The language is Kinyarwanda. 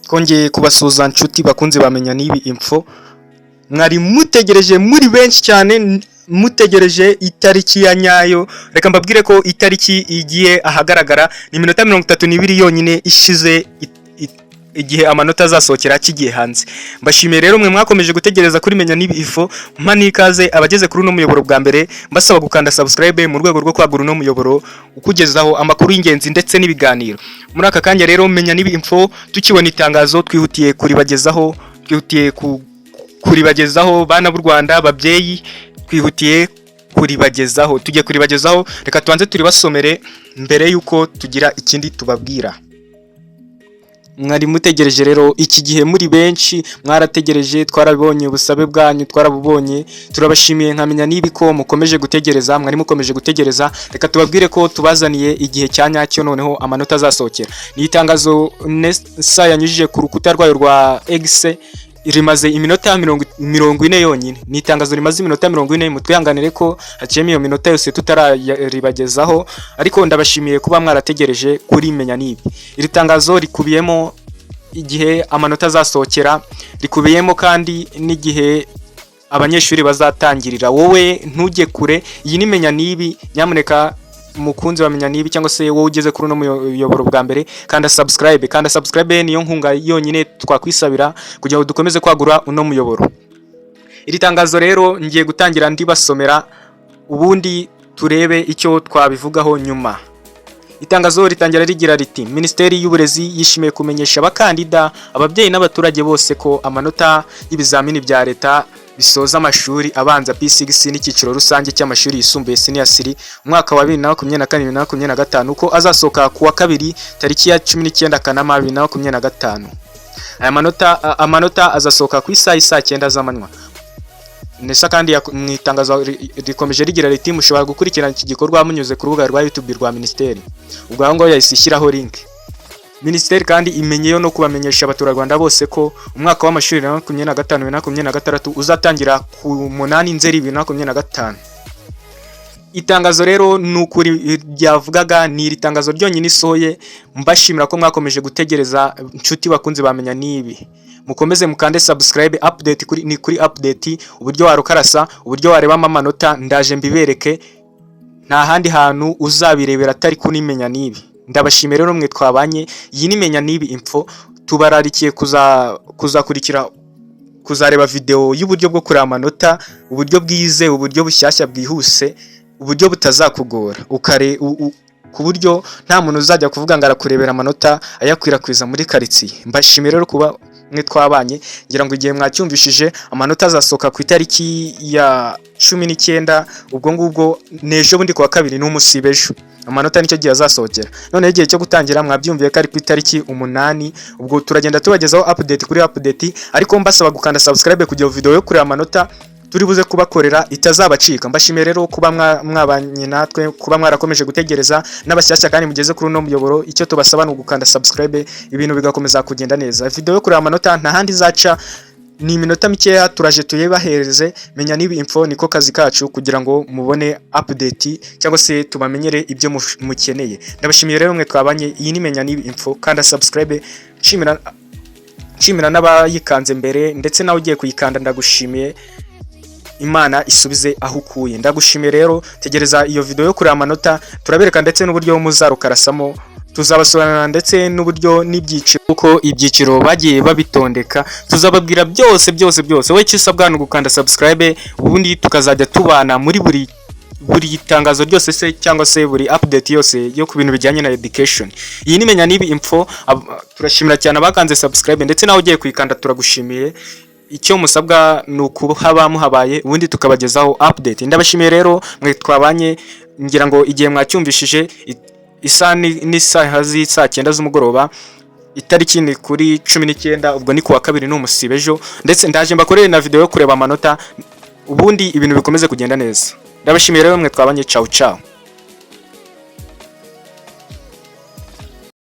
Twongeye kubasuhuza, nshuti bakunze bamenya n'ibi info. Mwari mutegereje muri benshi cyane, mutegereje itariki ya nyayo. Reka mbabwire ko itariki igiye ahagaragara. Ni iminota 32 yonyine ishize igihe amanota azasohokera kigiye hanze. Mbashimiye rero mwe mwakomeje gutegereza kuri Menya n'ibi info. Mpa n'ikaze abageze kuri uno muyoboro bwa mbere, mbasaba gukanda subscribe mu rwego rwo kwagura uno muyoboro ukugezaho amakuru y'ingenzi ndetse n'ibiganiro. Muri aka kanya rero, Menya n'ibi info, tukibona itangazo twihutiye kuribagezaho, twihutiye kuribagezaho. Bana b'u Rwanda, babyeyi, twihutiye kuribagezaho, tugiye kuribagezaho. Reka tubanze turibasomere mbere y'uko tugira ikindi tubabwira. Mwari mutegereje rero iki gihe muri benshi, mwarategereje, twarabibonye, ubusabe bwanyu twarabubonye. Turabashimiye nkamenya niba ko mukomeje gutegereza, mwari mukomeje gutegereza. Reka tubabwire ko tubazaniye igihe cya nyacyo noneho amanota azasohokera. Ni itangazo NESA yanyujije ku rukuta rwayo rwa X, rimaze iminota 40 yonyine. Ni itangazo rimaze iminota 40. Mutwihanganire ko haciyemo iyo minota yose tutararibagezaho, ariko ndabashimiye kuba mwarategereje kuri Menya n'ibi. Iri tangazo rikubiyemo igihe amanota azasohokera, rikubiyemo kandi n'igihe abanyeshuri bazatangirira. Wowe ntujye kure, iyi ni Menya n'ibi. Nyamuneka mukunzi wamenya nibi, cyangwa se wowe ugeze kuri uno muyoboro bwa mbere, kanda subscribe, kanda subscribe, niyo nkunga yonyine twakwisabira kugira ngo dukomeze kwagura uno muyoboro. Iri tangazo rero ngiye gutangira ndibasomera, ubundi turebe icyo twabivugaho nyuma. Itangazo ritangira rigira riti: "Minisiteri y'Uburezi yishimiye kumenyesha abakandida, ababyeyi n'abaturage bose ko amanota y'ibizamini bya leta bisoza amashuri abanza P6 n'icyiciro rusange cy'amashuri yisumbuye Senior 3, umwaka wa 2024 2025, ko azasohoka ku wa kabiri tariki ya 19 Kanama 2025. Aya manota, amanota azasohoka ku isaha y'isaa 9 z'amanywa." NESA kandi mu itangazo rikomeje rigira riti: "Mushobora gukurikirana iki gikorwa munyuze ku rubuga rwa YouTube rwa minisiteri." Ubwo aho ngaho yahise ishyiraho link. Minisiteri kandi imenyeyo no kubamenyesha abaturarwanda bose ko umwaka w'amashuri 2025 2026 uzatangira ku 8 Nzeri 2025. Itangazo rero ni ukuri ryavugaga, ni iri tangazo ryonyine isohoye. Mbashimira ko mwakomeje gutegereza, inshuti bakunze bamenya n'ibi. Mukomeze mukande subscribe. Update kuri ni kuri update, uburyo warukarasa, uburyo warebamo amanota, ndaje mbibereke. Nta handi hantu uzabirebera atari kuri Menya n'ibi. Ndabashimiye rero mwe twabanye. Iyi ni Menya n'ibi info. Tubararikiye kuzakurikira, kuzareba video y'uburyo bwo kureba amanota, uburyo bwizewe, uburyo bushyashya bwihuse, uburyo butazakugora, ukare ku buryo nta muntu uzajya kuvuga ngo arakurebera amanota ayakwirakwiza muri karitsiye. Mbashimiye rero kuba mwe twabanye. Ngira ngo igihe mwacyumvishije, amanota azasohoka ku itariki ya 19. Ubwo ngubwo ni ejo bundi kuwa kabiri, ni umusibe ejo, amanota nicyo gihe azasohokera. Noneho igihe cyo gutangira mwabyumviye ko ari ku itariki 8. Ubwo turagenda tubagezaho update kuri update, ariko mbasaba gukanda subscribe kugira ngo video yo kureba amanota turi buze kubakorera itazabacika. Mbashimiye rero kuba mwabanye natwe, kuba mwarakomeje gutegereza. N'abashyashya kandi mugeze kuri uno muyoboro, icyo tubasaba ni ugukanda subscribe, ibintu bigakomeza kugenda neza. Video yo kureba amanota nta handi izaca, ni iminota mikeya, turaje tuyibahereze. Menya n'ibi info niko kazi kacu, kugira ngo mubone update cyangwa se tubamenyere ibyo mukeneye. Ndabashimiye rero mwe twabanye. Iyi ni Menya n'ibi info, kanda subscribe. Nshimira n'abayikanze mbere, ndetse nawe ugiye kuyikanda ndagushimiye. Imana isubize aho ukuye. Ndagushimiye rero. Tegereza iyo video yo kureba amanota, turabereka ndetse n'uburyo muzarukarasamo, tuzabasobanurira ndetse n'uburyo n'ibyiciro, uko ibyiciro bagiye babitondeka. Tuzababwira byose byose byose. Wowe icyo usabwa ni ugukanda subscribe, ubundi tukazajya tubana muri buri tangazo ryose se cyangwa se buri update yose yo ku bintu bijyanye na education. Iyi ni Menya n'ibi info. Turashimira cyane abakanze subscribe, ndetse nawe ugiye kuyikanda turagushimiye. Icyo musabwa ni ukuhaba muhabaye, ubundi tukabagezaho update. Ndabashimiye rero mwe twabanye. Ngira ngo igihe mwacyumvishije, isaha n'isaha z'isaa 9 z'umugoroba, itariki ni kuri 19, ubwo ni kuwa kabiri, ni umusibe ejo. Ndetse ndaje mbakorere na video yo kureba amanota, ubundi ibintu bikomeze kugenda neza. Ndabashimiye rero mwe twabanye. Ciao ciao.